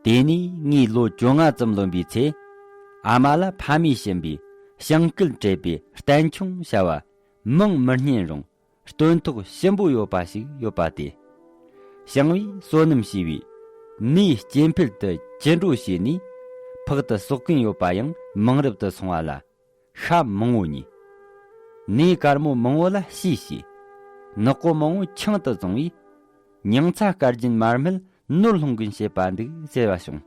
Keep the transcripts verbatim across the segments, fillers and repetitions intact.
དེ་ནས་ངའི་ལོ་བཅོ་ལྔ་ཙམ་ལོན་པའི་ཚེ། ཨ་མ་ལ་ཕ་མས་བྱིན་པའི་བྱང་སྐད་བྲིས་པའི་བསྟན་ཆུང་བྱ་བ། མིང་མི་སྙན་རུང་སྟོན་ཐོག་ཞིམ་པོ་ཡོད་པ་ཞིག་ཡོད་པ་སྟེ། ཞིང་བས་སོ་ནམ་བྱས་པས་མིའི་སྐྱེ་འཕེལ་དུ་ཅི་འགྲོ་བྱས་ནས། ཕག་ཏུ་གསོག་མཁན་ཡོད་པ་ཡང་མིང་རབས་དུ་སོང་བ་ལ། ཤ་མང་བོ་ཉོས། ནས་དཀར་མོ་མང་བོ་ལ་ཕྱིས་བྱས། ནག་པོ་མང་བོ་ཆང་དུ་བཙོང་བས། མྱང་ཚ་དཀར་རྒྱན་མར་མེ་ནོར་སློང་གིན་བྱེད་པ་འདུག་ཟེར་བ་བྱུང་།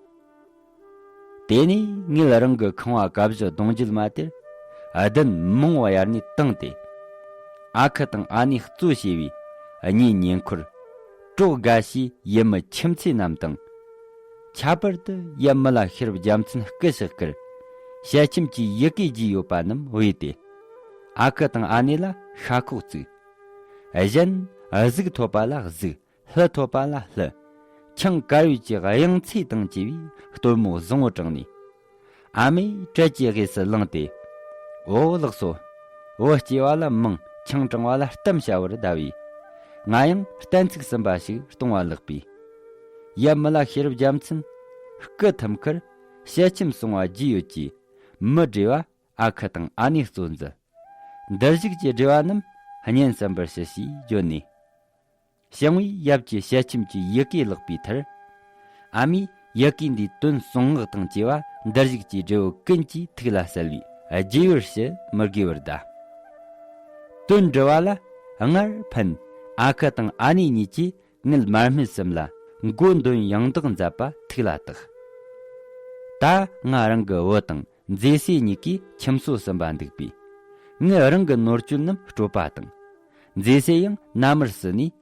དེ་ནས་ངེད་རང་གི་ཁང་བ་ཀ་བཞི་གདུང་རྒྱུད་མ་དེར་གདན་མང་བོ་གཡར་ནས་བཏིང་སྟེ། ཨ་ཁུ་དང་ཨ་ནེ་གཙོ་བྱས་པའི་གཉེན་ཉེ་འཁོར། གྲོགས་དགའ་བྱའི་ཡུལ་མི་ཁྱིམ་མཚེས་རྣམས་དང་། ཁྱད་པར་དུ་ཡབ་མི་ལ་ཤེས་རབ་རྒྱལ་མཚན་སྐུ་གཤེགས་ཁར་ཞལ་ཆེམས་ཀྱི་ཡི་གེ་བརྒྱུས་ཡོད་པ་རྣམས་བོས་ཏེ། ཨ་ཁུ་དང་ཨ་ནེ་ལ་ཤ་ཁོག་བཙུགས། གཞན་གཟུགས་ཐོབ་པ་ལ་གཟུགས། ལྷུ་ཐོབ་པ་ལ་ལྷུ། ཆང་དཀར་ཡོལ་གྱི་གཡང་ཚིགས་དང་བཅས་པའི་སྟོན་མོ་བཟང་བོ་དྲངས་ནས། ཨ་མས་གྲལ་གྱི་དབུས་སུ་ལངས་ཏེ། འོ་ལགས་སོ། བུ་སྐྱེ་བ་ལ་མིང་། ཆང་དྲང་བ་ལ་གཏམ་བྱ་བར་གདའ་བས། ང་ཡང་གཏན་ཚིགས་ཟིན་པ་ཞིག་གཏོང་བ་ལགས་པས། ཡབ་མི་ལ་ཤེས་རབ་རྒྱལ་མཚན་སྐུ་ཐུམ་ཁར་ཞལ་ཆེམས་གསུང་བ་བརྒྱུས་ཡོད་ཀྱི་མི་བགྲེས་པ་ཨ་ཁུ་དང་ཨ་ནེ་གཙོ་མཛད། འདིར་བཞུགས་ཀྱི་བགྲེས་པ་རྣམས་སྙན་གསན་པར་ཞུ་ཞེས་བརྗོད་ནས། ཞིང་བས་ཡབ་ཀྱི་ཞལ་ཆེམས་ཀྱི་ཡི་གེ་བཀླགས་པའི་མཐར། ཨ་མས་ཡི་གེ་འདིའི་དོན་གསུང་ངག་དང་བཅས་པ་འདིར་བཞུགས་ཀྱི་བགྲེས་པོ་ཀུན་གྱི་ཐུགས་ལ་གསལ་བས་རྒྱས་པར་ཞུ་མི་དགོས་པར་གདའ། དོན་འདྲི་བ་ལ་སྔར་ཕན་ཨ་ཁུ་དང་ཨ་ནེ་གཉིས་ཀྱིས་ངེད་མར་མེ་གསུམ་ལ་མགོ་འདོན་ཡང་དག་མཛད་པ་ཐུགས་ལ་བཏགས། ད་ང་རང་གི་བུ་དང་མཛེས་སྲས་གཉིས་ཀྱིས་ཁྱིམ་སོ་ཟིན་པ་འདུག་པས། ངེད་རང་གི་ནོར་སྐྱོན་རྣམས་སྤྲོད་པ་དང་། མཛེས་སྲས་ཡང་མནའ་མར་བསུ་ནས།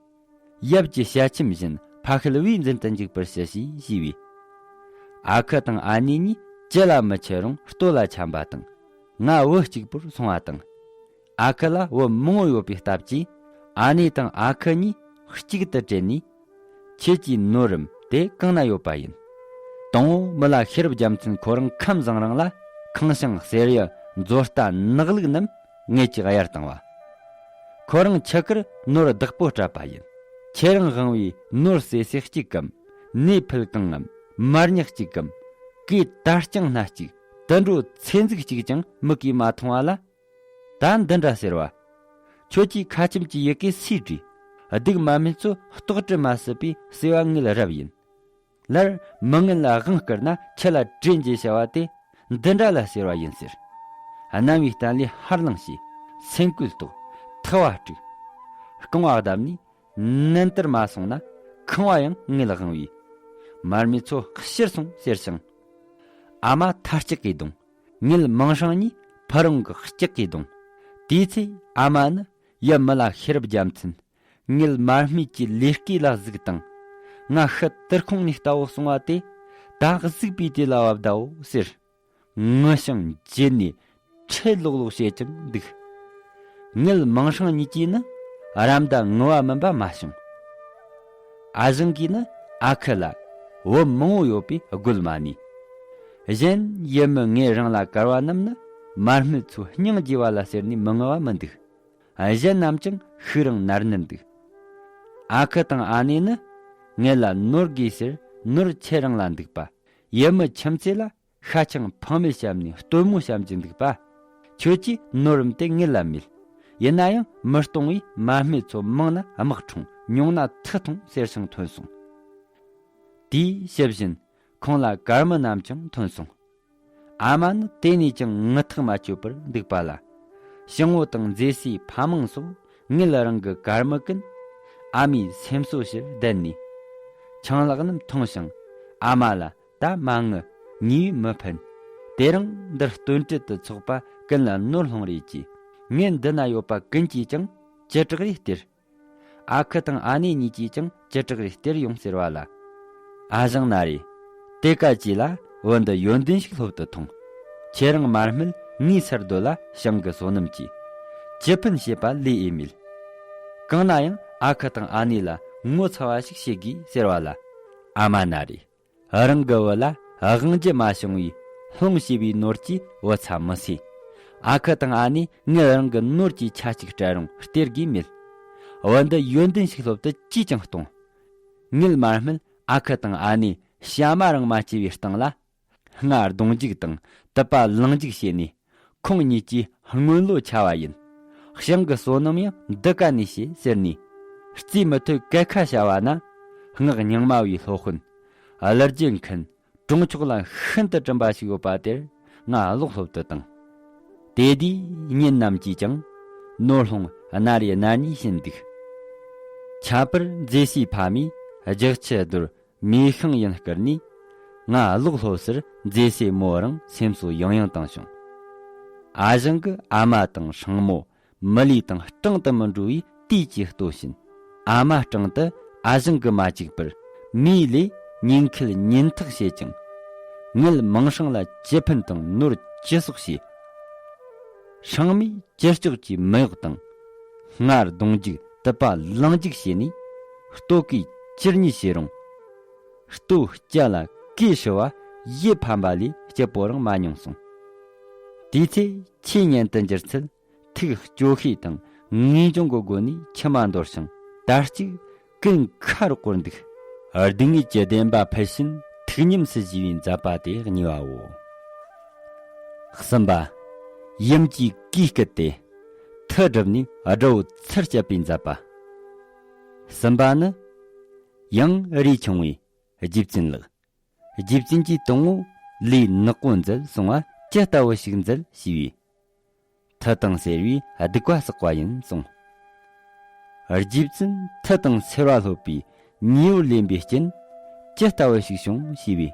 ཡབ་ཀྱི་ཞལ་ཆེམས་བཞིན་ཕ་ཤུལ་བུས་འཛིན་དུ་འཇུག་པར་ཞུ་ཞེས་ཞུས་པས། ཨ་ཁུ་དང་ཨ་ནེ་གཉིས་ཅི་ལ་མི་འཆི་རུང་ལྟོ་ལ་འཆམ་པ་དང་། ང་བུ་གཅིག་པུར་སོང་བ་དང་། ཨ་ཁུ་ལ་བུ་མང་བོ་ཡོད་པའི་སྟབས་ཀྱིས། ཨ་ནེ་དང་ཨ་ཁུ་གཉིས་གཅིག་ཏུ་དྲིལ་ནས། ཁྱེད་ཀྱི་ནོར་རམ་དེ་གང་ན་ཡོད་པ་ཡིན། དང་པོ་མི་ལ་ཤེས་རབ་རྒྱལ་མཚན་ཁོ་རང་ཁམས་བཟང་རང་ལ་ཁང་བྱང་གསེར་གཡུ་མཛོ་རྟ་ནག་ལུག་རྣམས་ངེད་ཀྱིས་གཡར་བཏང་བ། ཁོ་རང་འཆི་ཁར་ནོར་བདག་པོ་སྤྲད་པ་ཡིན། ཁྱེད་རང་དབང་བའི་ནོར་ཟད་ཟད་གཅིག་གམ། ནས་ཕུལ་གང་ངམ། མར་ཉག་གཅིག་གམ། གོས་དར་རྐྱང་སྣ་གཅིག། དུད་འགྲོ་ཚེ་མཛུག་གཅིག་ཀྱང་མིག་གིས་མ་མཐོང་བ་ལ། ད་འདི་འདྲ་ཟེར་བ། ཁྱོད་ཀྱིས་ཁ་ཆེམས་ཀྱི་ཡི་གེ་སུས་བྲིས། སྡིག་མ་སྨིན་ཚོ་ལྟོགས་གྲི་མ་སྲིད་པའི་སྲེད་པ་ངེད་རབ་ཡིན། སླར་མི་ངན་ལ་དབང་བསྐུར་ན་ཁྱེད་ལ་གྲོས་འཇལ་བྱ་བ་དེ་འདི་འདྲ་ལ་ཟེར་བ་ཡིན་ཟེར། རྣམ་པའི་སྟན་ལས་ཕར་ལངས་ཤིག། སེམས་བསྐུལ་ལྟོགས། ཐག་པ་དཀྲུགས། རྐང་བ་བརྡབས་ནས་ནན་ཏུར་མ་སོང་ན་ཁང་བ་ཡང་ངེད་ལ་དབང་བས། མར་མེ་ཚོ་ཕྱིར་སོང་ཟེར་ཞིང་། ཨ་མ་མཐའ་ལྕག་གིས་བརྡུངས། ངེད་མིང་སྲིང་གཉིས་ཕུ་རུང་གི་ལྕག་གིས་བརྡུངས། དེའི་ཚེ་ཨ་མ་ནི་ཡབ་མི་ལ་ཤེས་རབ་རྒྱལ་མཚན། ངེད་མར་མེ་གྱི་ལས་ཀའི་ལ་གཟིགས་དང་། ང་ཤི་དུར་ཁུང་ནས་ལྟ་བུ་སོང་བ་དེ། ད་གཟིགས་པའི་དུས་ལ་བབ་གདའོ་ཟེར། ངུ་ཞིང་འགྱེལ་ནས་ཁྲེལ་ལོག་ལོག་བྱེད་ཀྱང་འདུག། ངེད་མིང་སྲིང་གཉིས་ཀྱིས་ནི་ར་མདའ་ངུ་བ་མིན་པ་མ་བྱུང་། ཨ་ཞང་གིས་ནི་ཨ་ཁུ་ལ་བུ་མང་བོ་ཡོད་པས་རྒོལ་མ་ནུས། གཞན་ཡུལ་མི་ངེད་རང་ལ་བཀར་བ་རྣམས་ནི་མར་མེ་ཚོ་སྙིང་རྗེ་བ་ལ་ཟེར་ནས་མི་ངུ་བ་མི་འདུག། གཞན་རྣམས་ཀྱང་ཤུགས་རིང་ནར་ནུར་འདུག། ཨ་ཁུ་དང་ཨ་ནེ་ནི་ངེད་ལ་ནོར་དགོས་ཟེར་ནོར་ཁྱེད་རང་ལ་འདུག་པ། ཡུལ་མི་ཁྱིམ་མཚེས་ལ་ཤ་ཆང་ཕངས་མེད་བཤམས་ནས་སྟོན་མོ་བཤམས་ཀྱི་འདུག་པ། ཁྱོད་ཀྱིས་ནོར་རམ་དེ་ངེད་ལ་མེད། ཡིན་ན་ཡང་མི་གཏོང་བས་མ་སྨད་ཚོ་མང་ན་དམག་འཁྲུངས། ཉུང་ན་ཐུགས་ཐུང་ཟེར་ཞིང་ཐོན་སོང་། དེའི་ཞབས་བཞིན་ཁོང་ལ་གར་མི་རྣམས་ཀྱང་ཐོན་སོང་། ཨ་མ་ནི་དེ་ནས་ཀྱང་ངུ་ཐག་མ་ཆོད་པར་འདུག་པ་ལ། ཞང་བོ་དང་མཛེས་སྲས་ཕ་མིང་སོགས་ངེད་རང་གི་གར་མི་ཀུན། ཨ་མའི་སེམས་གསོ་ཕྱིར་བསྡད་ནས། ཆང་ལག་རྣམས་འཐུང་ཞིང་ཨ་མ་ལ། ད་མ་ངུ། ཉེས་པས་མི་ཕན། དེ་རིང་འདིར་སྟོན་དཔྱིད་དུ་ཚོགས་པ་ཀུན་ལ་ནོར་སློང་རེ་གྱིས། ངེད་འདི་ན་ཡོད་པ་ཀུན་གྱིས་ཀྱང་བྱེ་བྲག་རེ་སྟེར། ཨ་ཁུ་དང་ཨ་ནེ་གཉིས་ཀྱིས་ཀྱང་བྱེ་བྲག་རེ་སྟེར་ཡོང་ཟེར་བ་ལ། ཨ་ཞང་ན་རེ། དེ་ཀ་ཅི་ལ་བུ་འདི་ཡོན་ཏན་ཞིག་སློབ་ཏུ་ཐོངས། ཁྱེད་རང་མ་སྨད་ངའི་སར་སྡོད་ལ་ཞང་གི་བསོད་ནམས་ཀྱིས། ཅི་ཕན་བྱེད་པ་ལས་ཨེ་མེད། གང་ན་ཡང་ཨ་ཁུ་དང་ཨ་ནེ་ལ་ངོ་ཚ་བ་ཞིག་བྱེད་དགོས་ཟེར་བ་ལ། ཨ་མ་ན་རེ། རང་གི་བུ་ལ་དབང་རྒྱུ་མ་བྱུང་བའི་སློང་བྱས་པའི་ནོར་གྱིས་བུ་ཚ་མི་སོས། ཨ་ཁུ་དང་ཨ་ནེ་ངེད་རང་གི་ནོར་གྱི་ཆ་གཅིག་སྤྲད་རུང་སྟེར་དགོས་མེད། བུ་འདི་ཡོན་ཏན་ཞིག་སློབ་ཏུ་ཅིས་ཀྱང་གཏོང་། ངེད་མ་སྨད་ཨ་ཁུ་དང་ཨ་ནེ་ བྱ་མ་རང་མ་སྐྱེས་པའི་སྟེང་ལ། སྔར་གདུང་འཇུག་དང་དུད་པ་ལང་འཇུག་བྱས་ནས། ཁོང་ཉིད་ཀྱི་སྔོན་ལོ་ཆ་བ་ཡིན། ཞིང་གི་སོ་ནམ་ཡང་འདི་ཀ་ནས་བྱེད་ཟེར་ནས། རྩིས་མི་ཐོས་སྐད་ཁ་བྱ་བ་ན། སྔགས་རྙིང་མ་བའི་སློབ་དཔོན། གླུ་རྒྱུད་མཁན། གྲོང་ཆོག་ལ་ཤིན་ཏུ་གྲིམ་པ་ཞིག་ཡོད་པ་དེར་ང་ཀློག་སློབ་ཏུ་བཏང་། དེ་དུས་ཉིན་ནམ་གྱིས་ཀྱང་ནོར་སློང་སྣ་རེ་སྣ་གཉིས་བྱིན་འདུག། ཁྱད་པར་མཛེས་སའི་ཕ་མས་རྒྱགས་ཆུ་རྡོལ་མེ་ཤིང་ཡིན་བསྐུར་ནས། ང་ཀློག་སློབ་སར་མཛེས་སའི་མོ་རང་སེམས་གསོ་ཡང་ཡང་བཏང་བྱུང་། ཨ་ཞང་གི་ཨ་མ་དང་སྲིང་མོ། མི་ལུས་དང་སྲིང་དུ་མི་འགྲོ་བའི་དུས་ཀྱི་ལྟོ་བྱིན། ཨ་མ་སྲིང་དུ་ཨ་ཞང་གིས་མ་བཅུག་པར། མིའི་ལས་ཉེན་ཁུལ་ཉེན་ཐག་བྱེད་ཅིང་། ངལ་མང་སྲང་ལ་ཅི་ཕན་དང་ནོར་ཅི་གསོག་བྱེད། སྲིང་མོས་ཅི་ལྕོགས་ཀྱིས་མི་གཡོག་དང་། སྔར་གདུང་འཇུག་དུད་པ་ལང་འཇུག་བྱས་ནས། ལྟོ་གོས་ཅི་རྙེད་བྱེད་རུང་། ལྟོ་སྐྱ་ལ་གོས་ཧྲིལ་བ་ཡིད་ཕམ་པ་ལས་སྐྱིད་པོ་རང་མ་མྱོང་གསུངས། དེའི་ཚེ་ཆོས་ཉན་དུ་འགྱུར་ཚུལ། ཐུགས་སྐྱོ་ཤས་དང་ངེས་འབྱུང་གི་སྒོ་ནས་མཆི་མ་འདོར་ཞིང་དར་ཅིག་ཀུན་ཁ་རོག་པོར་འདུག། སྡུག་བསྔལ་གྱི་བདེན་པ་ཕུལ་ཕྱིན་ཐུགས་ཉམས་སུ་བཞེས་པའི་མཛད་པ་དེ་གཉིས་པའོ། གསུམ་པ། ཡུམ་གྱིས་གོས་བསྐུལ་ཏེ། མཐུ་བསྒྲུབས་ནས་དགྲ་བོ་ཚར་བཅད་པའི་མཛད་པ། གསུམ་པ་ནི། ཡང་རས་ཆུང་བའི་རྗེ་བཙུན་ལགས། རྗེ་བཙུན་གྱིས་དང་པོ་ལས་ནག་པོ་མཛད་གསུང་བ་ཇི་ལྟ་བུ་ཞིག་མཛད་ཞུས་པས། མཐུ་དང་སེར་བས་སྡིག་པ་བསགས་པ་ཡིན་གསུངས། རྗེ་བཙུན་མཐུ་དང་སེར་བ་སློབ་པའི་ཉེ་བར་ལེན་པའི་རྐྱེན་ཇི་ལྟ་བུ་ཞིག་བྱུང་ཞུས་པས།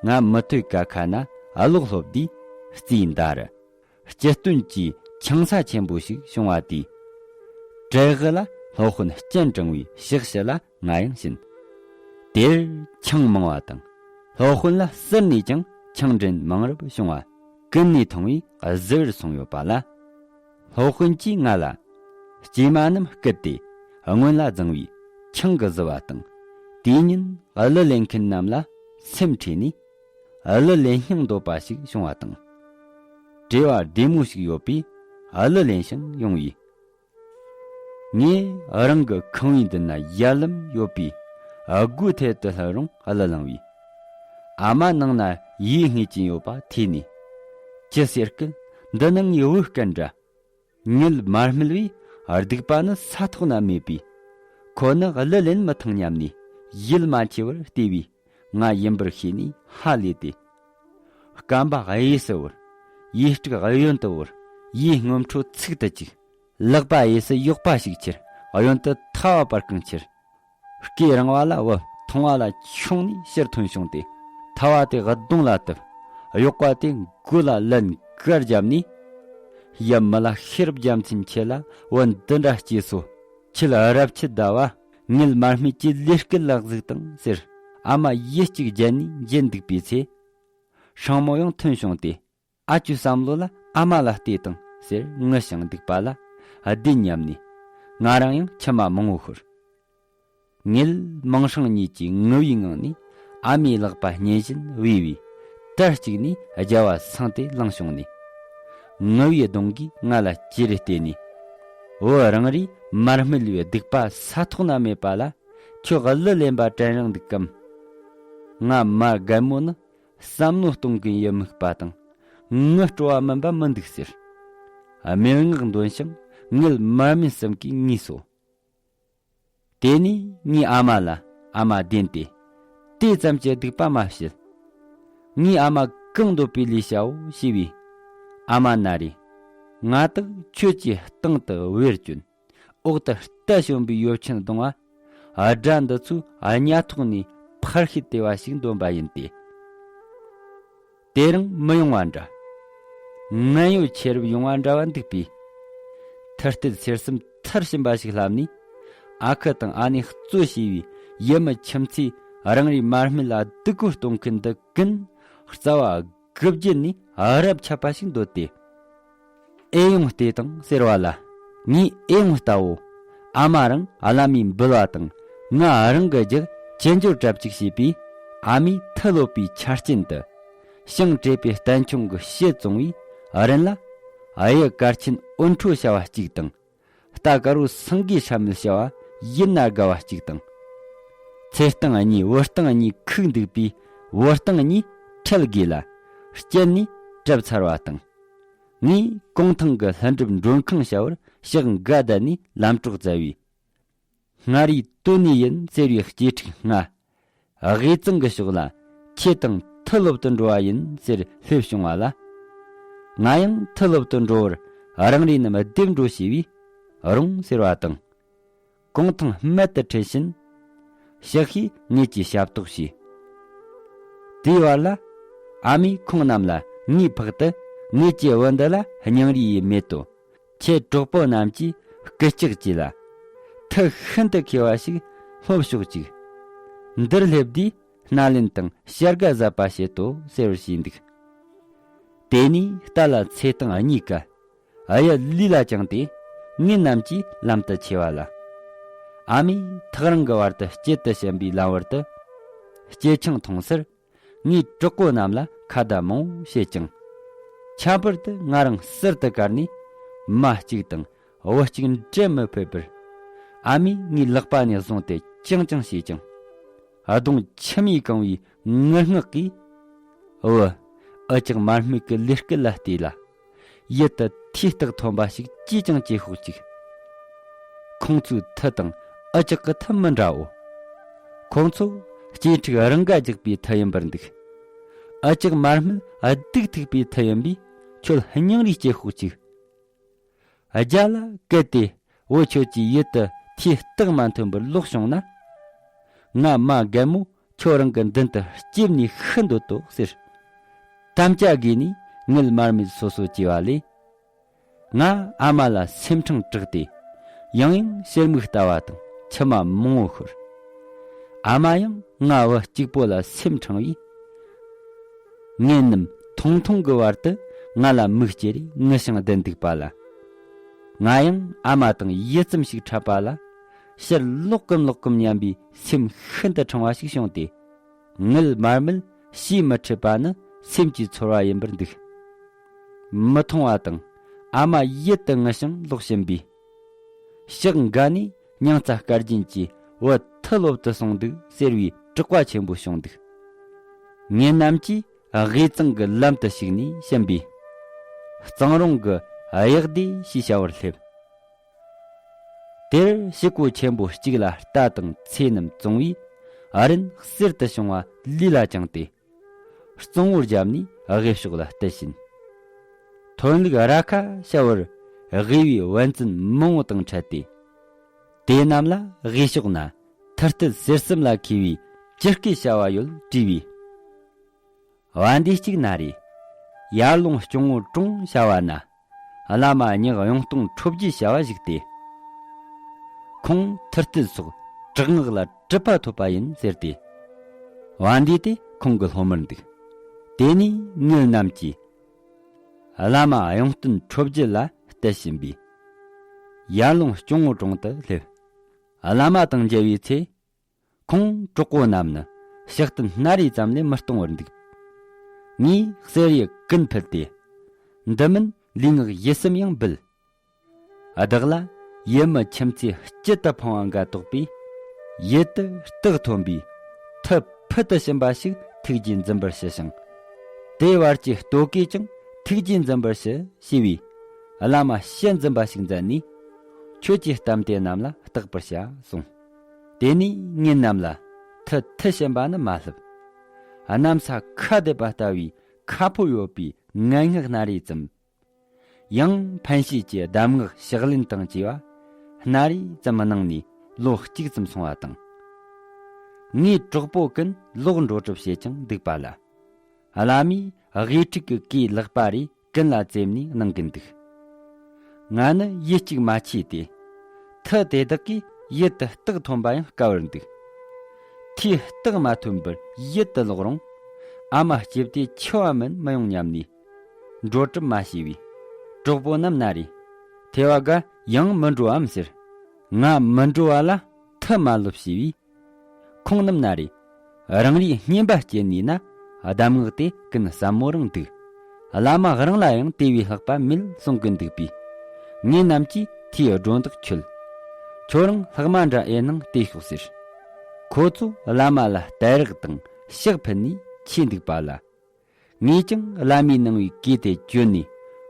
ང་མུ་ཐོད་ཀ་ཁ་ན་ཀློག་སློབ་དུས་རྩིས་འདར། སྤྱི་སྟོན་གྱི་ཆང་ས་ཆེན་པོ་ཞིག་བྱུང་བ་དེས། བྲེ་གི་ལ་སློབ་དཔོན་སྤྱན་དྲངས་པའི་ཕྱག་ཕྱི་ལ་ང་ཡང་ཕྱིན། དེར་ཆང་མང་བ་དང་། སློབ་དཔོན་ལ་ཟུར་ནས་ཀྱང་ཆང་འདྲེན་མང་རབ་བྱུང་བ་ཀུན་ནས་མཐོང་བས་གཟི་བར་སོང་ཡོད་པ་ལ། སློབ་དཔོན་གྱིས་ང་ལ། སྐྱེས་མ་རྣམས་བསྐུལ་ཏེ་སྔོན་ལ་བརྫངས་པའི་ཆང་གིས་བཟི་བ་དང་། དེའི་ཉིན་གླུ་ལེན་མཁན་རྣམས་ལ་སེམས་ཁྲེལ་ནས། གླུ་ལེན་སྙིང་འདོད་པ་ཞིག་བྱུང་བ་དང་། བྲེལ་བ་བདེ་མོ་ཞིག་ཡོད་པས་གླུ་ལེན་ཞིང་ཡོང་བས། ངས་རང་གི་ཁང་བའི་མདུན་ན་ཡར་ལམ་ཡོད་པས་སྒོའི་ཐད་དུ་ལྷོད་རུང་གླུ་བླངས་པས། ཨ་མ་ནང་ན་ཡིད་ངེས་ཀྱིན་ཡོད་པ་ཐོས་ནས། ཅི་ཟེར་སྐད་འདི་ནང་ངའི་བུ་སྐད་འདྲ། ངལ་མ་སྨིལ་བས་སྡིག་པ་ནི་ས་ཐོག་ན་མེད་པས། ཁོ་ནི་གླུ་ལེན་མི་ཐང་སྙམ་ནས་ཡིད་མ་ཆེས་པར་བལྟས་པས། ང་ཡིན་པར་ཤེས་ནས་ཧ་ལས་ཏེ། སྐམ་པ་གཡས་སུ་བོར། ཡིད་དཀྲུགས་གཡོན་དུ་བོར། ཡིད་སྔོན་འཕྲོ་ཚིག་ཏུ་བཅུག། ལག་པ་གཡས་སུ་གཡོག་པ་ཞིག་ཁྱེར། གཡོན་དུ་ཐལ་བ་སྤར་གང་ཁྱེར། སྐེ་རིང་བ་ལ་བབ། ཐུང་བ་ལ་མཆོངས་ནས་ཕྱིར་ཐོན་བྱུང་སྟེ། ཐལ་བ་དེ་གདོང་ལ་བཏབ། གཡོག་པ་དེ་མགོ་ལ་ལན་གར་བརྒྱབ་ནས། ཡབ་མི་ལ་ཤེས་རབ་རྒྱལ་མཚན་ཁྱེད་ལ་བུ་འདི་འདྲ་སྐྱེས་སོ། ཁྱེད་རབ་ཁྱི་ཟླ་བ་ངལ་མ་སྨྲས་ཀྱི་ལས་སྐལ་ལ་གཟིགས་དང་ཟེར། ཨ་མ་ཡིད་གཅིག་བརྒྱན་ནས་འགྱེལ་འདུག་པའི་ཚེ། སྲིང་མོ་ཡང་ཐོན་བྱུང་སྟེ། ཨ་ཅོའི་བསམ་བློ་ལ་ཨ་མ་ལ་བལྟས་དང་ཟེར་ངུ་ཞིང་འདུག་པ་ལ་བདེན་སྙམ་ནས། ང་རང་ཡང་མཆི་མ་མང་བོ་ཤོར། ངེད་མིང་སྲིང་གཉིས་ཀྱིས་ངུ་བའི་ངང་ནས་ཨ་མའི་ལག་པ་སྙན་བཞིན་བོས་པས། དར་གཅིག་ནས་རྒྱལ་བ་སངས་ཏེ་ལངས་བྱུང་ནས། ངུ་བའི་གདོང་གིས་ང་ལ་ཅེ་རེ་བལྟས་ནས། བུ་རང་རེས་མ་སྨིལ་བའི་སྡིག་པ་ས་ཐོག་ན་མེད་པ་ལ། ཁྱོད་གླུ་ལེན་པ་དྲན་རང་འདུག་གམ། ང་མ་རྒན་མོ་ནི། བསམ་བློ་གཏོང་གིན་ཡི་མུག་པ་དང་། ངུ་སྤྲོ་བ་མིན་པ་མི་འདུག་ཟེར། སྨྲེ་སྔགས་འདོན་ཞིང་ངལ་མ་སྨིན་བསམ་གྱིས་ངུས་སོ། དེ་ནས་ངའི་ཨ་མ་ལ་ཨ་མ་བདེན་ཏེ། དེ་ཙམ་གྱི་སྡིག་པ་མ་བྱེད། ངའི་ཨ་མ་གང་འདོད་པའི་ལས་བྱའོ་ཞེས་པས། ཨ་མ་ན་རེ། ང་དག་ཁྱོད་ཀྱི་སྟེང་དུ་བེར་གྱོན། འོག་ཏུ་རྟ་ཞོན་པའི་ཡོབ་ཆེན་གདོང་བ། དགྲ་འདི་ཚོའི་གཉའ་ཐོག་ནས་ཕར་ཤེད་དེ་བ་ཞིག་འདོན་པ་ཡིན་ཏེ། དེ་རིང་མི་ཡོང་བ་འདྲ། ངན་གཡོ་ཆེ་རབས་ཡོང་བ་འདྲ་བ་འདུག་པས། ཐུར་སྟེར་སེར་སྲུམ་ཐར་བྱིན་པ་ཞིག་ལྷབ་ནས། ཨ་ཁུ་དང་ཨ་ནེ་གཙོ་བྱས་པའི་ཡུལ་མི་ཁྱིམ་མཚེས་རང་རེའི་མ་སྨད་ལ་སྡུག་གུ་གཏོང་མཁན་འདི་ཀུན་རྩ་བ་དགུ་བརྒྱུད་ནས་རབ་ཆད་པ་ཞིག་འདོད་དེ། ཨེ་ཡོང་ལྟོས་དང་ཟེར་བ་ལ། ངས་ཨེ་ཡོང་ལྟའོ། ཨ་མ་རང་བླ་མའི་འབུལ་བ་དང་ང་རང་གི་རྒྱུ་ཅི་འབྱོར་གྲབས་ཅིག་བྱས་པས། ཨ་མའི་མཐུ་ལོབས་པའི་ཆ་རྐྱེན་དུ། ཞིང་བྲེགས་པའི་བསྟན་ཆུང་གི་ཕྱེད་བཙོང་བས་རིན་ལ། གཡུ་གར་ཆེན་འོད་འཕྲོ་བྱ་བ་གཅིག་དང་། རྟ་དཀར་བོ་སེང་གེའི་སྲབ་མེད་བྱ་བ་ཡིད་ན་དགའ་བ་གཅིག་དང་། ཚེ་སྟེང་གཉིས་བུ་སྟེང་གཉིས་ཁུག་འདུག་པས། བུ་སྟེང་གཉིས་ཁྲལ་དགོས་ལ། སྐྱེལ་ནས་གྲབས་ཚར་བ་དང་། ངས་གུང་ཐང་གི་ལྷུན་གྲུབ་མགྲོན་ཁང་བྱ་བར་ཞག་འགའ་བསྡད་ནས་ལམ་གྲོགས་བཙལ་བས། སྔར་ཡི་དོན་ནི་ཡིན་ཟེར་བའི་གཅེས་ཕྲུག་ང་། དབུས་གཙང་གི་ཕྱོགས་ལ་ཁྱེད་དང་མཐུ་སློབ་ཏུ་འགྲོ་བ་ཡིན་ཟེར་སླེབས་བྱུང་བ་ལ། ང་ཡང་མཐུ་སློབ་ཏུ་འགྲོ་བར་རང་རེ་རྣམས་སྡེབ་འགྲོ་ཞེས་པས། རུང་ཟེར་བ་དང་། གུང་ཐང་རྨད་དུ་ཁྲིད་བཞིན། ཞག་ཤས་ངེད་ཀྱི་ཞབས་ཏོག་བྱས། དེའི་བར་ལ། ཨ་མས་ཁོང་རྣམས་ལ་ངའི་ཕག་ཏུ་ངེད་ཀྱི་བུ་འདི་ལ་སྙིང་རུས་ཡེ་མེད་དོ། ཁྱེད་གྲོགས་པོ་རྣམས་ཀྱིས་སྐུལ་ལྕག་བགྱིས་ལ། མཐུ་ཤིན་ཏུ་མཁས་པ་ཞིག་སློབ་ཤོག་ཅིག་འདིར་སླེབས་དུས་སྣ་ལེན་དང་བྱ་དགའ་ཟབ་པ་བྱེད་དོ་ཟེར་བར་བྱས་འདུག་དེ་ནས་རྟ་ལ་ཚེ་སྟེང་གཉིས་ཀ། གཡུ་ལུས་ལ་བཅངས་ཏེ། ངེད་རྣམས་ཀྱིས་ལམ་དུ་ཆས་པ་ལ། ཨ་མས་ཐག་རིང་གི་བར་དུ་དཀྱིལ་དུ་ཕྱིན་པའི་ལམ་བར་དུ། སྐྱེས་ཆུང་མཐོང་སར། ངའི་གྲོགས་པོ་རྣམས་ལ་ཁ་བརྡ་མང་བོ་བྱེད་ཅིང་། ཁྱད་པར་དུ་ང་རང་ཟུར་དུ་བཀར་ནས། མ་གཅིག་དང་བུ་གཅིག་འབྲལ་མི་ཕོད་པར། ཨ་མས་ངའི་ལག་པ་ནས་བཟུང་སྟེ་ཅང་ཅང་བྱེད་ཅིང་། གདོང་མཆི་མས་གང་བའི་ངུ་སྔགས་ཀྱིས། བུ། འུ་ཅག་མ་སྨད་ཀྱི་ལས་སྐལ་ལ་བལྟས་ལ། ཡུལ་དུ་མཐུའི་རྟགས་ཐོན་པ་ཞིག་ཅིས་ཀྱང་བྱེད་ཤོག་ཅིག་ཁོང་ཚོའི་མཐུ་དང་འུ་ཅག་གི་མཐུ་མི་འདྲའོ། ཁོང་ཚོ་གཅེས་ཕྲུག་རང་ག་རྒྱག་པའི་མཐུ་ཡིན་པར་འདུག་འུ་ཅག་མ་སྨད་སྡུག་ཐུག་པའི་མཐུ་ཡིན་པས། ཁྱོད་སྙིང་རུས་སྐྱེ་ཤོག་ཅིག་རྒྱ་ལ་གལ་ཏེ་བུ་ཁྱོད་ཀྱིས་ཡུལ་དུ་མཐུའི་རྟགས་མ་ཐོན་པར་ལོག་བྱུང་ན། ང་མ་རྒན་མོ་ཁྱོད་རང་གི་མདུན་དུ་སྐྱེབས་ནས་ཤི་འདོད་དོ་ཟེར། དམ་བཅའ་དགོས་ནས་ངེད་མ་སྨད་སོ་སོ་སྐྱེས་པ་ལས། ང་ཨ་མ་ལ་སེམས་ཕྲེང་དྲགས་ཏེ། ཡང་ཡང་ཕྱིར་མིག་ལྟ་བ་དང་མཆི་མ་མང་བོ་ཤོར། ཨ་མ་ཡང་ང་བུ་གཅིག་པོ་ལ་སེམས་ཕྲེང་བས། ངེད་རྣམས་ཐུང་ཐུང་གི་བར་དུ་ང་ལ་མིག་ཅེ་རེ་ངུ་ཞིང་བསྡད་འདུག་པ་ལ། ང་ཡང་ཨ་མ་དང་ཡུད་ཙམ་ཞིག་འཕྲད་པ་ལ། ཕྱིར་ལོག་གམ་ལོག་གམ་སྙམ་པའི་སེམས་ཤིན་ཏུ་ཕྲེང་བ་ཞིག་བྱུང་སྟེ། ངེད་མ་སྨད་ཕྱིར་མི་ཁྲིད་པ་ནི་སེམས་ཀྱི་ཚོར་བ་ཡིན་པར་འདུག་མི་མཐོང་བ་དང་ཨ་མ་ཡུད་དུ་ངུ་ཞིང་ལོག་ཕྱིན་པས། ཞག་འགའ་ནས་མྱང་ཚ་སྐར་རྒྱན་གྱིས་བུ་མཐུ་སློབ་ཏུ་སོང་འདུག་ཟེར་བའི་གྲགས་པ་ཆེན་པོ་བྱུང་འདུག་ངེད་རྣམས་ཀྱིས་དབུས་གཙང་གི་ལམ་དུ་ཞུགས་ནས་ཕྱིན་པས། གཙང་རོང་གི་གཡག་སྡེ་ཞེས་བྱ་བར་སླེབས། དེར་ཕྱུག་པོ་ཆེན་པོ་གཅིག་ལ་རྟ་དང་ཚེ་རྣམས་བཙོང་བས། ཨ་རིན་གསེར་དུ་བྱུང་བ་ལུས་ལ་བཅངས་ཏེ། གཙང་བོར་བརྒྱབ་ནས་དབུས་ཕྱོགས་ལ་བསྟུད་ཕྱིན། ཐོན་ལུགས་ར་ཁ་བྱ་བར་དབུས་པའི་བན་བཙན་མང་བོ་དང་འཕྲད་དེ། དེ་རྣམས་ལ་དབུས་ཕྱོགས་ན་མཐུ་སྟོབས་ཟེར་གསུམ་ལ་མཁས་པའི་ཇི་སྐད་བྱ་བ་ཡོད་དྲིས་པས། བན་དེ་གཅིག་ན་རེ། ཡར་ལུང་སྐྱོང་བོ་གྲོང་བྱ་བ་ན། བླ་མ་ཉག་གཡུང་སྟོང་ཁྲོ་རྒྱུད་བྱ་བ་ཞིག་སྟེ། ཁོང་མཐུ་སྟོབས་སོགས་དྲག་སྔགས་ལ་གྲུབ་པ་ཐོབ་པ་ཡིན་ཟེར་ཏེ། བན་དེ་དེ་ཁོང་གི་སློབ་མར་འདུག་དེ་ནས་ངེད་རྣམས་ཀྱིས། བླ་མ་གཡུང་སྟོན་ཁྲོ་རྒྱུད་ལ་བསྟུད་ཕྱིན་པས། ཡར་ལུང་སྐྱོང་བོ་གྲོང་དུ་སླེབས། བླ་མ་དང་མཇལ་བའི་ཚེ། ཁོང་གྲོགས་པོ་རྣམས་ནི་ཕྱག་རྟེན་སྣ་རེ་ཙམ་ལས་མི་གཏོང་བར་འདུག་ངས་གསེར་ཡི་ཀུན་ཕུལ་ཏེ། འདི་མིན་ལུས་ངག་ཡིད་གསུམ་ཡང་འབུལ། བདག་ལ་ཡིད་མི་ཁྱིམ་མཚེས་སྐྱིད་དུ་ཕངས་པ་འགའ་དོགས་པས། ཡུལ་དུ་རྟགས་ཐོན་པའི་མཐུ་ཕུལ་དུ་ཕྱིན་པ་ཞིག་ཐུགས་རྗེས་འཛིན་པར་ཞུ་ཞིང་། དེའི་བར་གྱི་ལྟོ་གོས་ཀྱང་ཐུགས་རྗེས་འཛིན་པར་ཞུ་ཞེས་པས། བླ་མ་ཞལ་འཛུམ་པ་ཞིག་མཛད་ནས། ཁྱོད་ཀྱི་གཏམ་དེ་རྣམས་ལ་བརྟག་པར་བྱ་གསུངས། དེ་ནས་ངེད་རྣམས་ལ་མཐུ་མཐུ་བྱིན་པ་ནི་མ་བསླབས། གནམ་ས་ཁ་བདེ་བ་ལྟ་བུའི་ཁ་ཕོ་ཡོད་པའི་ངན་སྔགས་སྣ་རེ་ཙམ། ཡང་ཕན་བྱེད་ཀྱི་གདམས་ངག་ཕྱག་ལེན་དང་བཅས་པ་སྣ་རེ་ཙམ་གནང་ནས་ལོ་གཅིག་ཙམ་སོང་བ་དང་། ངའི་གྲོགས་པོ་ཀུན་ལོག་འགྲོ་གྲབས་བྱེད་ཀྱང་འདུག་པ་ལ། བླ་མས་དབུས་ཕྱོགས་ཀྱི་གོས་ལེགས་པ་རེ་ཀུན་ལ་བཙེམས་ནས་གནང་གིན་འདུག་ང་ནི་ཡིད་གཅིག་མ་ཆེས་ཏེ། མཐུ་དེ་དག་གིས་ཡུལ་དུ་རྟགས་ཐོན་པ་ཡང་དཀའ་བར་འདུག་མཐུའི་རྟགས་མ་ཐོན་པར་ཡུལ་དུ་ལོག་རུང་། ཨ་མ་སྐྱིད་དེ་འཆི་བ་མིན་མི་ཡོང་སྙམ་ནས། འགྲོ་གྲབས་མ་བྱས་པས། གྲོགས་པོ་རྣམས་ན་རེ། ཐེ་བ་འགའ་ཡང་མི་འགྲོའམ་ཟེར། ང་མི་འགྲོ་བ་ལ་མཐུ་མ་ལོབས་ཞེས་པས། ཁོང་རྣམས་ན་རེ། རང་རེའི་བསྙེན་པ་སྐྱེལ་ནུས་ན་གདམས་ངག་དེ་ཀུན་ཟབ་མོ་རང་འདུག་བླ་མ་རང་ལ་ཡང་དེ་བས་ལྷག་པ་མེད་གསུང་གི་འདུག་པས། ངེད་རྣམས་ཀྱིས་དེའི་སྒྲོ་འདོགས་ཆོད། ཁྱོད་རང་ལྷག་མ་འདྲ་ཨེ་གནང་བལྟས་ཤོག་ཟེར། ཁོ་ཚོ་བླ་མ་ལ་གཏད་རེག་དང་ཕྱག་ཕུལ་ནས་ཆས་འདུག་པ་ལ། ངས་ཀྱང་བླ་མའི་གནང་བའི་གོས་དེ་གྱོན་ནས་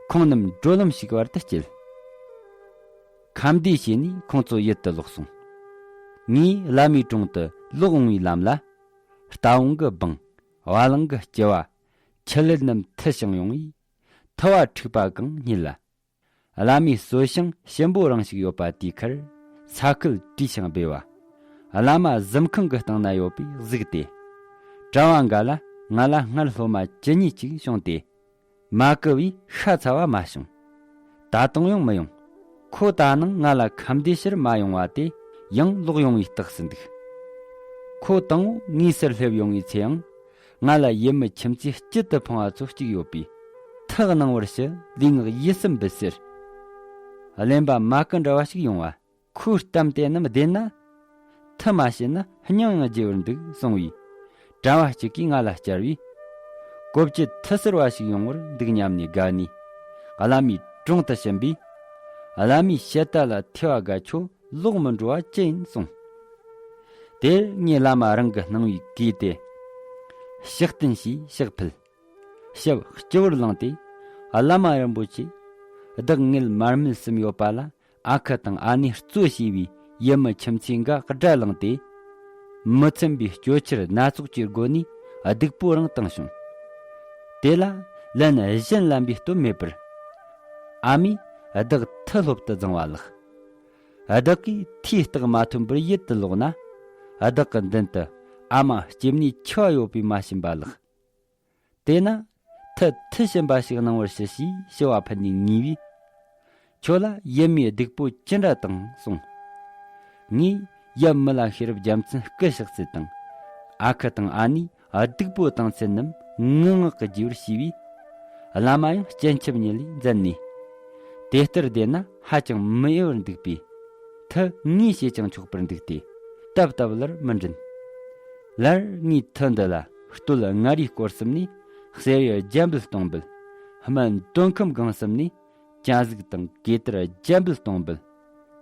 ཁོང་རྣམས་བགྲོད་ལམ་ཞིག་བར་དུ་བསྐྱལ། ཁམས་བདེ་བྱས་ནས་ཁོང་ཚོ་ཡུལ་དུ་ལོག་སོང་། ངས་བླ་མའི་དྲུང་དུ་ལོག་འོང་བའི་ལམ་ལ། རྟ་བོང་གི་སྦང་། བ་ལང་གི་ལྕི་བ། ཁྱི་ལུད་རྣམས་འཐུ་ཞིང་ཡོང་བས། ཐུ་བ་འཁྲིགས་པ་གང་རྙེད་ལ། བླ་མའི་གསོལ་ཞིང་གཤིན་པོ་རིང་ཞིག་ཡོད་པ་དེའི་ཁར་ས་ཁུལ་བྲིས་ཤིང་སྦས་པ། བླ་མ་གཟིམ་ཁང་གི་སྟེང་ན་ཡོད་པས་གཟིགས་ཏེ། གྲྭ་བ་འགའ་ལ་ང་ལ་སྔར་སློབ་མ་བཅུ་གཉིས་ཅིག་བྱུང་སྟེ། མ་བསྐུལ་བས་ཤ་ཚ་བ་མ་བྱུང་། ད་དུང་ཡང་མི་ཡོང་། ཁོ་ད་ནང་ང་ལ་ཁམས་བདེ་ཕྱིར་མ་ཡོང་བ་དེ་ཡང་ལོག་ཡོང་བའི་རྟགས་སུ་འདུག། ཁོ་དང་པོ་ངའི་སར་སླེབས་ཡོང་བའི་ཚེ་ཡང་། ང་ལ་ཡུལ་མི་ཁྱིམ་མཚེས་སྐྱིད་དུ་ཕོངས་པ་ཚོ་གཅིག་ཡོད་པས། ཐུགས་གནང་བར་ཞུ། ལུས་ངག་ཡིད་གསུམ་འབུལ་ཟེར། གླེན་པ་མ་བསྐུལ་འདྲ་བ་ཞིག་ཡོང་བ། ཁོའི་གཏམ་དེ་རྣམས་བདེན་ན། ཐུགས་མ་བྱས་ན་སྙིང་ཡང་རྗེ་བར་འདུག་གསུང་བས། གྲྭ་བ་གཅིག་གིས་ང་ལ་བསྐྱར་བས། གོ་བཅད་ཐུགས་གསལ་བ་ཞིག་ཡོང་བར་འདུག་སྙམ་ནས་དགའ་ནས། བླ་མའི་དྲུང་དུ་ཕྱིན་པས། བླ་མའི་ཞལ་ལྟ་ལ་ཐོས་པ་དགའ་ཁྱོད་ལོག་མི་འགྲོ་བ་ཅི་ཡིན་གསུངས། དེར་ངས་བླ་མ་རང་གི་གནང་བའི་གོས་དེ་ཕྱག་བསྟན་ཞེས་ཕྱག་ཕུལ། ཞབས་སྤྱི་བོར་བླངས་ཏེ། བླ་མ་རིན་པོ་ཆེ། བདག་ངེད་མར་མེ་གསུམ་ཡོད་པ་ལ་ཨ་ཁུ་དང་ཨ་ནེ་གཙོ་བྱས་པའི་ཡུལ་མི་ཁྱིམ་མཚེས་འགའ་དགྲ་ལངས་ཏེ། མི་འཚམ་པའི་གཅོད་ཆེར་སྣ་ཚོགས་ཀྱི་སྒོ་ནས་སྡིགས་པོ་རང་བཏང་བྱུང་། དེ་ལ་ལན་གཞན་ལན་པའི་སྟོབས་མེད་པར། ཨ་མས་བདག་མཐུ་སློབ་ཏུ་བརྫངས་པ་ལགས། བདག་གིས་མཐའི་རྟགས་མ་ཐོན་པར་ཡིད་དུ་ལོག་ན། བདག་གི་མདུན་དུ་ཨ་མ་ལྕེབ་ནས་འཆི་བ་ཡོད་པས་མ་ཕྱིན་པ་ལགས། དེས་ན་མཐུ་མཐུ་ཕྱིན་པ་ཞིག་གནང་བར་ཞུ་ཞེས་ཞུ་བ་ཕུལ་ནས་ངུས་པས། ཁྱོད་ལ་ཡུལ་མིའི་སྡིག་པོ་ཅི་འདྲ་བཏང་གསུངས། ངས་ཡབ་མི་ལ་ཤེས་རབ་རྒྱལ་མཚན་སྐུ་གཤེགས་ཚུལ་དང་། ཨ་ཁུ་དང་ཨ་ནེས་སྡིག་པོ་བཏང་ཚུལ་རྣམས་ངུ་ངག་གི་རྒྱས་པར་ཞུས་པས། བླ་མ་ཡང་སྤྱན་ཆབ་ཉིད་ལས་མཛད་ནས། དེ་ལྟར་བསྡད་ན་ཧ་ཅང་མི་འོས་པར་འདུག་པས། མཐུ་ངས་བྱས་ཀྱང་ཆོག་པར་འདུག་སྟེ། བཏབ་བཏབ་ལར་མི་འདྲེན། ལར་ངས་མཐུ་འདི་ལ་སྟོད་མངའ་རིས་སྐོར་གསུམ་ནས་གསེར་གཡུ་རྒྱ་འབུལ་སྟོང་འབུལ། སྨན་དོན་ཁམས་སྒང་གསུམ་ནས་སྤྱན་གཟིགས་དང་གོས་དར་རྒྱ་འབུལ་སྟོང་འབུལ།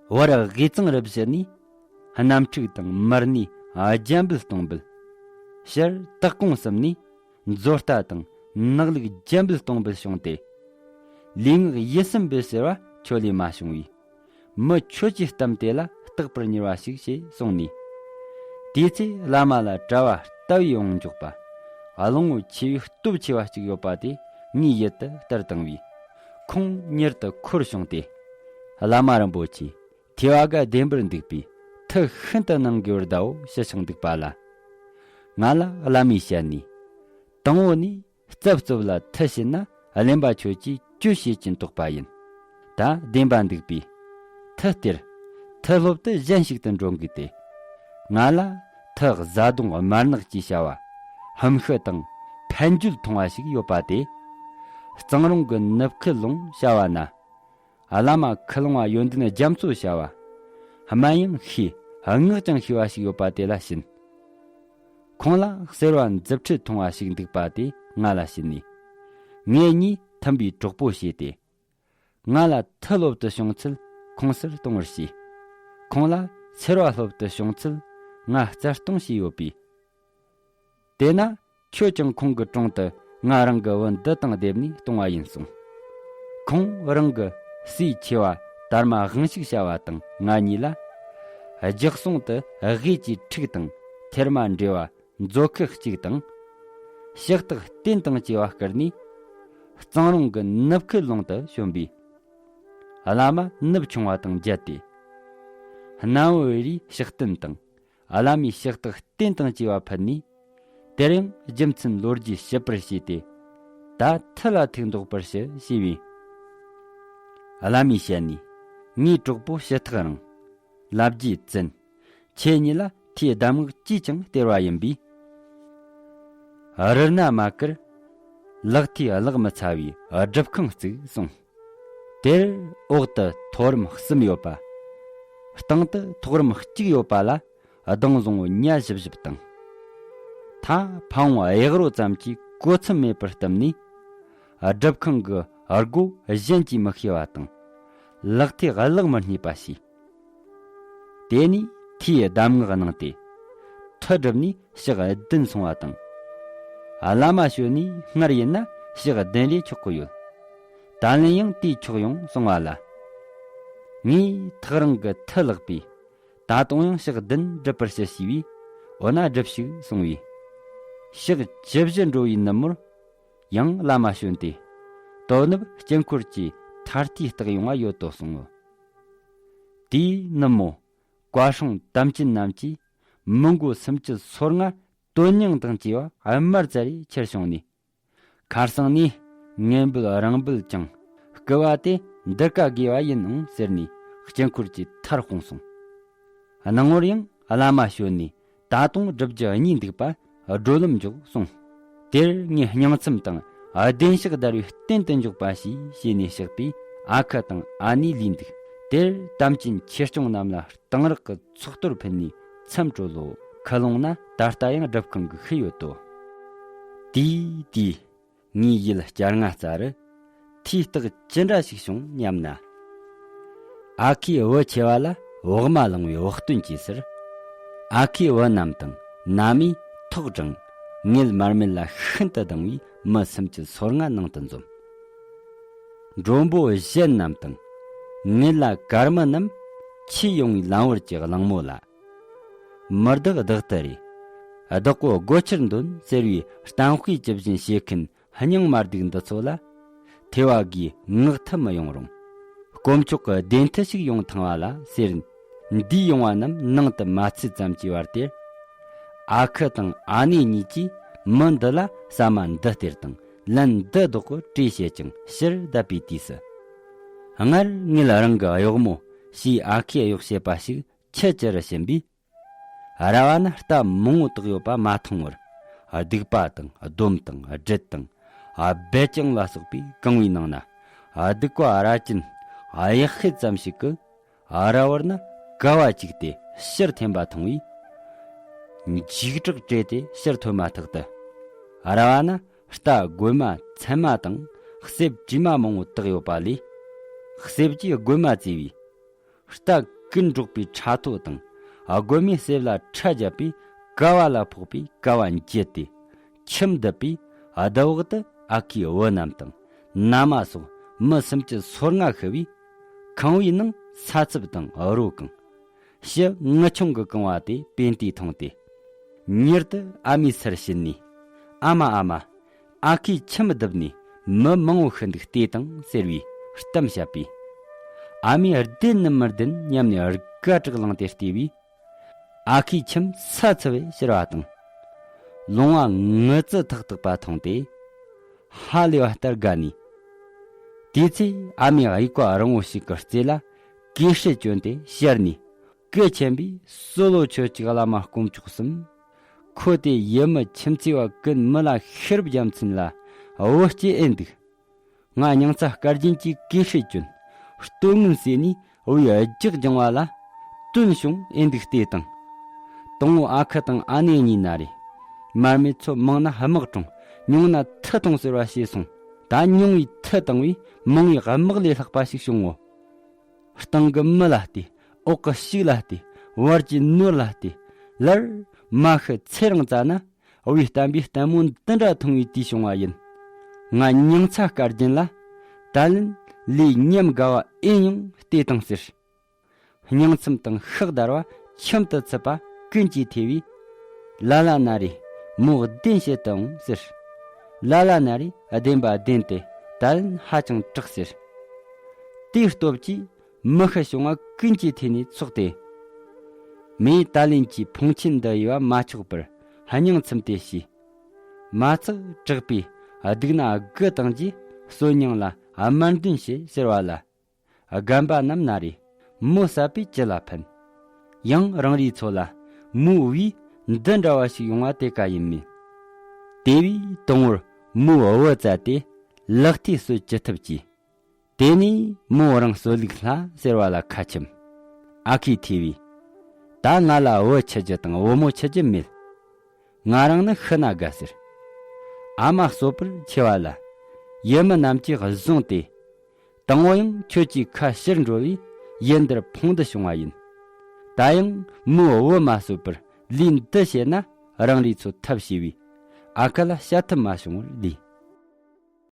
བར་དབུས་གཙང་རུ་བཞི་ནས་གནམ་འཁྲུག་དང་མུར་གནས་རྒྱ་འབུལ་སྟོང་འབུལ། ཕྱིར་སྟག་གོང་གསུམ་ནས་མཛོ་རྟ་དང་ནག་ལུག་རྒྱ་འབུལ་སྟོང་འབུལ་བྱུང་སྟེ། ལུས་ངག་ཡིད་གསུམ་འབུལ་ཟེར་བ་ཁྱོད་ལས་མ་བྱུང་བས། མི་ཁྱོད་ཀྱི་གཏམ་དེ་ལ་རྟག་པར་ཉེར་བ་ཞིག་ཞེས་གསུངས་ནས། དེའི་ཚེ་བླ་མ་ལ་གྲྭ་བ་ལྟ་བའི་ཡོངས་འཇོག་པ། གླང་པོ་ཆེ་བའི་སྟོབས་ཆེ་བ་ཅིག་ཡོད་པ་དེ་ངའི་ཡུལ་དུ་སྟར་བཏང་བས། ཁོང་མྱུར་དུ་འཁོར་བྱུང་སྟེ། བླ་མ་རིན་པོ་ཆེ། ཐོས་པ་དགའ་བདེན་པར་འདུག་པས་མཐུ་ཤིན་ཏུ་གནང་དགོས་པར་གདའོ་ཞུ་ཞིང་འདུག་པ་ལ། ང་ལ་བླ་མའི་ཞལ་ནས། དང་པོ་ནས་རྩབ་རྩུབ་ལ་མཐུ་བྱིན་ན་གླེན་པ་ཁྱོད་ཀྱིས་གཅོད་བྱེད་ཀྱིན་དོགས་པ་ཡིན། ད་བདེན་པ་འདུག་པས། མཐུ་སྟེར། མཐུ་སློབ་ཏུ་གཞན་ཞིག་ཏུ་འགྲོ་འགུག་སྟེ། ང་ལ་མཐུ་བཟའ་བརྡུང་དམར་ནག་ཅེས་བྱ་བ། ཧམ་ཤུགས་དང་ཕན་བརྗོད་མཐོང་བ་ཞིག་ཡོད་པ་དེ། གཙང་རོང་གི་ནུབ་ཁུལ་ལུང་བྱ་བ་ན། བླ་མ་ཁུ་ལུང་བ་ཡོན་ཏན་རྒྱ་མཚོ་བྱ་བ། སྨན་ཡང་ཤེས་ངག་ཀྱང་ཤེས་པ་ཞིག་ཡོད་པ་དེ་ལ་བྱིན། ཁོང་ལ་གསེར་བ་མཛུབ་ཁྲིད་ཐུང་བ་ཞིག་འདུག་པ་དེ་ང་ལ་བྱིན་ནས། ངེད་གཉིས་མཐུན་པའི་གྲོགས་པོ་བྱས་ཏེ། ང་ལ་མཐུ་སློབ་ཏུ་བྱུང་ཚུལ་ཁོང་སར་གཏོང་བར་བྱས། ཁོང་ལ་སེར་བ་སློབ་ཏུ་བྱུང་ཚུལ་ང་རྩ་གཏོང་བྱས་ཡོད་པས། དེས་ན་ཁྱོད་ཀྱང་ཁོང་གི་དྲུང་དུ་ང་རང་གི་བུ་འདི་དང་སྡེབ་ནས་གཏོང་བ་ཡིན་གསུངས། ཁོང་རང་གི་སྲས་ཆེ་བ་དར་མ་དབང་ཕྱུག་བྱ་བ་དང་ང་གཉིས་ལ། རྒྱུ་གསུང་དུ་དབུས་ཀྱི་ཁྲུག་དང་ཐེར་མ་འབྲེལ་བ་མཛོ་ཁུ་གཅིག་དང་། ཕྱག་རྟགས་རྟེན་དང་བཅས་པ་བསྐུར་ནས། གཙང་རོང་གི་ནུབ་ཁུལ་ལུང་དུ་བྱོན་པས། བླ་མ་ནུབ་ཆུང་བ་དང་མཇལ་ཏེ། སྣམ་བུ་རིའི་ཕྱག་རྟེན་དང་། བླ་མའི་ཕྱག་རྟགས་རྟེན་དང་བཅས་པ་ཕུལ་ནས། དེར་ཡང་རྒྱུ་མཚན་ལོ་རྒྱུས་ཞིབ་པར་བྱས་ཏེ། ད་མཐུ་ལ་ཐུག་འདོགས་པར་ཞུ་ཞེས་པས། བླ་མའི་ཞལ་ནས། ངའི་གྲོགས་པོ་ཞུ་ཐག་རིང་། ལབ་རྒྱུ་བཙན། ཁྱེད་གཉིས་ལ་ཐོས་གདམས་ངག་ཅིས་ཀྱང་སྟེར་བ་ཡིན་པས། རུ་སྣ་མ་བཀར། ལག་མཐིལ་བརླག་མི་ཚ་བའི་སྒྲུབ་ཁང་བརྩིགས་གསུངས། དེར་འོག་ཏུ་ཐོ་རིམ་གསུམ་ཡོད་པ། སྟེང་དུ་ཐོག་རིམ་གཅིག་ཡོད་པ་ལ་གདུང་བཟང་པོ་ཉ་བཞི་བཞི་དང་། མཐའ་ཕ་བོང་གཡག་རོ་ཙམ་གྱིས་གོ་མཚམས་མེད་པར་བསྟིམ་ནས། སྒྲུབ་ཁང་གི་སྒོ་གཞན་གྱིས་མི་ཤེས་པ་དང་། ལག་མཐིལ་བརླག་མི་རྙེད་པ་བྱས། དེ་ནས་ཐོས་གདམས་ངག་གནང་སྟེ། ཕུ་བསྒྲུབས་ནས་ཞག་བདུན་སོང་བ་དང་། བླ་མ་ཞོལ་ནས་སྔར་ཡིན་ན་ཞག་བདུན་ལས་ཆོག་གི་ཡོད། ད་ལན་ཡང་དེས་ཆོག་ཡོང་གསུང་བ་ལ། ངས་ཐག་རིང་གི་མཐུ་བརླགས་པས། ད་དུང་ཡང་ཞག་བདུན་སྒྲུབ་པར་ཞུ་ཞུས་པས། འོ་ན་སྒྲུབས་ཤིག་གསུང་བས། ཞག་བཅུ་བཞི་འགྲོ་བའི་ནུབ་མོར། ཡང་བླ་མ་བྱོན་ཏེ། དོ་ནུབ་དཀྱིལ་འཁོར་གྱི་མཐའ་རྟེན་བརྟག་ཡོང་བ་ཡོད་དོ་གསུང་ངོ་། དེའི་ནུབ་མོ། བཀའ་སྲུང་དམ་ཅན་རྣམས་ཀྱིས་མི་མགོ་སུམ་ཅུ་སོ་ལྔ་དོན་སྙིང་དང་བཅས་པ་དམར་རྫ་རེ་ཁྱེར་བྱུང་ནས། ཁར་སང་ནས་ངན་འབུལ་རིང་འབུལ་ཀྱང་བསྐུལ་བ་དེ་འདིར་ཀ་དགོས་པ་ཡིན་ནོ་ཟེར་ནས་དཀྱིལ་འཁོར་གྱི་མཐར་སྤུངས་སོང་། སྣང་ངོར་ཡང་བླ་མ་བྱོན་ནས། ད་དུང་བསྒྲུབ་རྒྱུ་གཉིས་འདུག་པ་བགྲོད་ལམ་འཇོག་གསུངས། དེར་ངས་སྙིང་མཚམས་དང་བདེན་གཤེགས་བརྡར་བའི་རྟེན་དུ་འཇོག་པ་ཞེས་བྱས་ནས་བཤགས་པས། ཨ་ཁུ་དང་ཨ་ནེ་ལུས་འདུག། དེར་དམ་ཅན་ཆོས་སྐྱོང་རྣམས་ལ་གཏང་རག་གི་ཚོགས་གཏོར་ཕུལ་ནས་མཚམས་གྲོལ་ལོ། ཁུ་ལོང་ན་ད་ལྟ་ཡང་སྒྲུབ་ཁང་གི་ཤུལ་ཡོད་དོ། དེའི་དུས། ངའི་ཡུལ་བསྐྱར་ང་རྩ་རུ་ཐོས་རྟགས་ཅི་འདྲ་ཞིག་བྱུང་སྙམ་ན། ཨ་ཁུའི་བུ་ཆེ་བ་ལ་བག་མ་ལང་བའི་བག་སྟོན་གྱིས་ཟེར། ཨ་ཁུའི་བུ་རྣམས་དང་ན་མའི་ཐོག་དྲངས། ངེད་མར་མེ་ལ་ཤིན་ཏུ་སྡང་བའི་མི་སུམ་ཅུ་སོ་ལྔ་ནང་དུ་འཛོམས། མགྲོན་པོ་གཞན་རྣམས་དང་། ངེད་ལ་གར་མི་རྣམས་ཆས་ཡོང་བའི་ལམ་བར་གྱི་གླང་མོ་ལ། མི་བདག་བདག་ཏུ་རེ། བདག་པོ་སྒོ་ཕྱིར་འདོན་ཟེར་བའི་གཏམ་དཔེ་ཇི་བཞིན་བྱེད་མཁན་སྙིང་མ་སྡུག་འདི་ཚོ་ལ། ཐེ་བ་གིས་ངག་ཐབས་མི་ཡོང་རུང་། དཀོན་མཆོག་གི་བདེན་མཐུ་ཞིག་ཡོང་ཐང་བ་ལ་ཟེར། འདིས་ཡོང་བ་རྣམས་ནང་དུ་མ་ཚུད་ཙམ་གྱི་བར་དེར། ཨ་ཁུ་དང་ཨ་ནེ་གཉིས་ཀྱིས་མི་འདི་ལ་ཟ་མ་འདི་སྟེར་དང་ལན་འདི་ལྡོག་གི་གྲོས་བྱེད་ཅིང་ཕྱིར་བསྡད་པའི་དུས་སུ། སྔར་ངེད་རང་གི་གཡོག་མོ་ཞེས་ཨ་ཁུའི་གཡོག་བྱེད་པ་ཞིག་ཁྱི་ཅི་རུ་ཕྱིན་པས། ར་བ་ན་རྟ་མང་བོ་བཏགས་ཡོད་པ་མ་མཐོང་བར། སྡིག་པ་དང་སྡོམ་དང་སྦྲུལ་དང་སྦལ་ལྕང་ལ་སོགས་པས་གང་བའི་ནང་ན། སྡིག་པ་ར་ཅན་གཡག་ཤེད་ཙམ་ཞིག་གིས། ར་བར་ན་ཀ་བ་བཅུག་སྟེ་ཕྱིར་འཐེན་པ་མཐོང་བས། འཇིགས་སྐྲག་བྲལ་ཏེ་ཕྱིར་ཐོན་མ་ཐག་ཏུ། ར་བ་ན་རྟ་རྒོད་མ་ཚན་མ་དང་གསེབ་དྲེད་མ་མང་བོ་བཏགས་ཡོད་པ་ལས། གསེབ་ཀྱིས་རྒོད་མ་བཙས་པས། རྟ་ཀུན་འདྲོགས་པའི་ཕྲ་ཐོ་དང་། རྒོད་མའི་གསེབ་ལ་ཁྲ་བརྒྱབ་པས་ཀ་བ་ལ་ཕོག་པས་ཀ་བ་འགྱེལ་ཏེ། ཁྱིམ་བརྡིབས་པས་རྡུལ་བག་ཏུ་ཨ་ཁུའི་བུ་རྣམས་དང་ན་མ་སོགས་མི་སུམ་ཅུ་སོ་ལྔ་ཤི་བས། ཁང་བའི་ནང་ས་ཚིབ་དང་རོ་གང་། ཕྱི་ངུ་ཆུང་གིས་གང་བ་དེ་པན་ཏིས་མཐོང་སྟེ། མྱུར་དུ་ཨ་མའི་སར་ཕྱིན་ནས། ཨ་མ་ཨ་མ། ཨ་ཁུའི་ཁྱིམ་བརྡིབས་ནས་མི་མང་བོ་ཤི་འདུག་ལྟོས་དང་ཟེར་བའི་གཏམ་བཤད་པས། ཨ་མས་བདེན་ནམ་མི་བདེན་སྙམ་ནས་དགའ་དྲགས་ལངས་ཏེ་བལྟས་པས། ཨ་ཁུའི་ཁྱིམ་ས་ཚུབ་པས་ཕྱིར་བ་དང་། ལོང་བ་ངུ་རྩི་ཐག་ཐག་པ་མཐོང་སྟེ། ཧ་ལས་པ་ལྟར་དགའ་ནས། དེ་ཚེ་ཨ་མས་གཡུག་པ་རིང་བོ་ཞིག་གི་རྩེ་ལ་གོས་ཧྲུལ་གྱོན་ཏེ་ཤར་ནས། སྐུ་ཆེན་པོས་གསོལ་ལོ་ཆོས་ཀྱི་བླ་མ་དཀོན་མཆོག་གསུམ། ཁོ་དེ་ཡུལ་མི་ཁྱིམ་མཚེས་པ་ཀུན་མི་ལ་ཤེས་རབ་རྒྱལ་མཚན་ལ་བུ་སྐྱེས་ཨེ་འདུག། ང་མྱང་ཚ་སྐར་རྒྱན་གྱི་གོས་ཧྲུལ་གྱོན། ལྟོ་སྔོན་ཟོས་ནས་བུའི་རྒྱགས་སྦྱང་བ་ལ་བཏོན་བྱུང་ཨེ་འདུག་ལྟོས་དང་། དང་པོ་ཨ་ཁུ་དང་ཨ་ནེ་གཉིས་ན་རེ། མར་མེ་ཚོ་མང་ན་དམག་གྲོང་། ཉུང་ན་མཐུ་གཏོང་ཟེར་བ་ཞེས་གསུངས། ད་ཉུང་བའི་མཐུ་བཏང་བས་མང་བའི་དམག་ལས་ལྷག་པ་ཞིག་བྱུང་ངོ་། སྟེང་གི་མི་ལ་ལྟོས། འོག་གི་ཕྱུགས་ལ་ལྟོས། བར་གྱི་ནོར་ལ་ལྟོས། ལར་མ་ཤི་ཚེ་རིང་ཙ་ན། བུའི་བསྟན་པའི་ལྟད་མོ་འདི་འདྲ་མཐོང་བའི་དུས་བྱུང་བ་ཡིན། ང་མྱང་ཚ་སྐར་རྒྱན་ལ། ད་ལན་ལས་ཉམས་དགའ་བ་ཨེ་མྱོང་ལྟོས་དང་ཟེར། སྙིང་མཚམས་དང་ཤག་བརྡར་བ་ཁྱིམ་དུ་ཚུད་པ་ཀུན་གྱིས་ཐོས་པས། ལ་ལ་ན་རེ་མོ་བདེན་བཤད་དུ་འོང་ཟེར། ལ་ལ་ན་རེ་བདེན་པ་བདེན་ཏེ་ད་ལན་ཧ་ཅང་དྲག་ཟེར། དེའི་སྟོབས་ཀྱིས་མི་ཤི་བྱུང་བ་ཀུན་གྱིས་ཐོས་ནས་ཚོགས་ཏེ། མོས་ད་ལན་གྱི་ཕུང་ཆེན་འདི་གཡོ་བ་མ་ཆོག་པར་སྙིང་མཚམས་ཏེ་ཞུས། མ་ཚག་དྲག་པས་སྡུག་ན་དགུ་བཏང་རྗེས་གསོན་མྱང་ལ་དམར་འདོན་བྱེད་ཟེར་བ་ལ། རྒན་པ་རྣམས་ན་རེ་མོ་བསད་པས་ཅི་ལ་ཕན། ཡང་རང་རེའི་ཚོ་ལ་མོའི་བུ་འདི་འདྲ་བ་ཞིག་ཡོང་བ་དེ་ཀ་ཡིན་མིན། དེ་བས་དང་པོར་མོའི་བུ་བཙལ་ཏེ་ལག་མཐིལ་གསོད་ཅི་ཐུབ་ཀྱིས། དེ་ནས་མོ་རང་གསོད་ལུགས་ལྷ་ཟེར་བ་ལ་ཁ་ཆེམས། ཨ་ཁུས་ཐོས་པས། ད་ང་ལ་བུ་འཆི་རྒྱུ་དང་བུ་མོ་འཆི་རྒྱུ་མེད། ང་རང་ནི་ཤི་ན་དགའ་ཟེར། ཨ་མ་གསོད་པར་ཆེ་བ་ལ། ཡུལ་མི་རྣམས་ཀྱིས་བཟུང་སྟེ། དང་པོ་ཡང་ཁྱོད་ཀྱི་ཁ་ཕྱིར་འགྲོ་བས་ཡུལ་འདིར་ཕུང་འདི་བྱུང་བ་ཡིན། ད་ཡང་མོའི་བུ་མ་གསོད་པར་ ལས་འདི་བྱས་ན་རང་རེ་ཚོ་ཐབས་ཤེས་པས་ཨ་ཁུ་ལ་བཤད་ཐབས་མ་བྱུང་བར་ལས།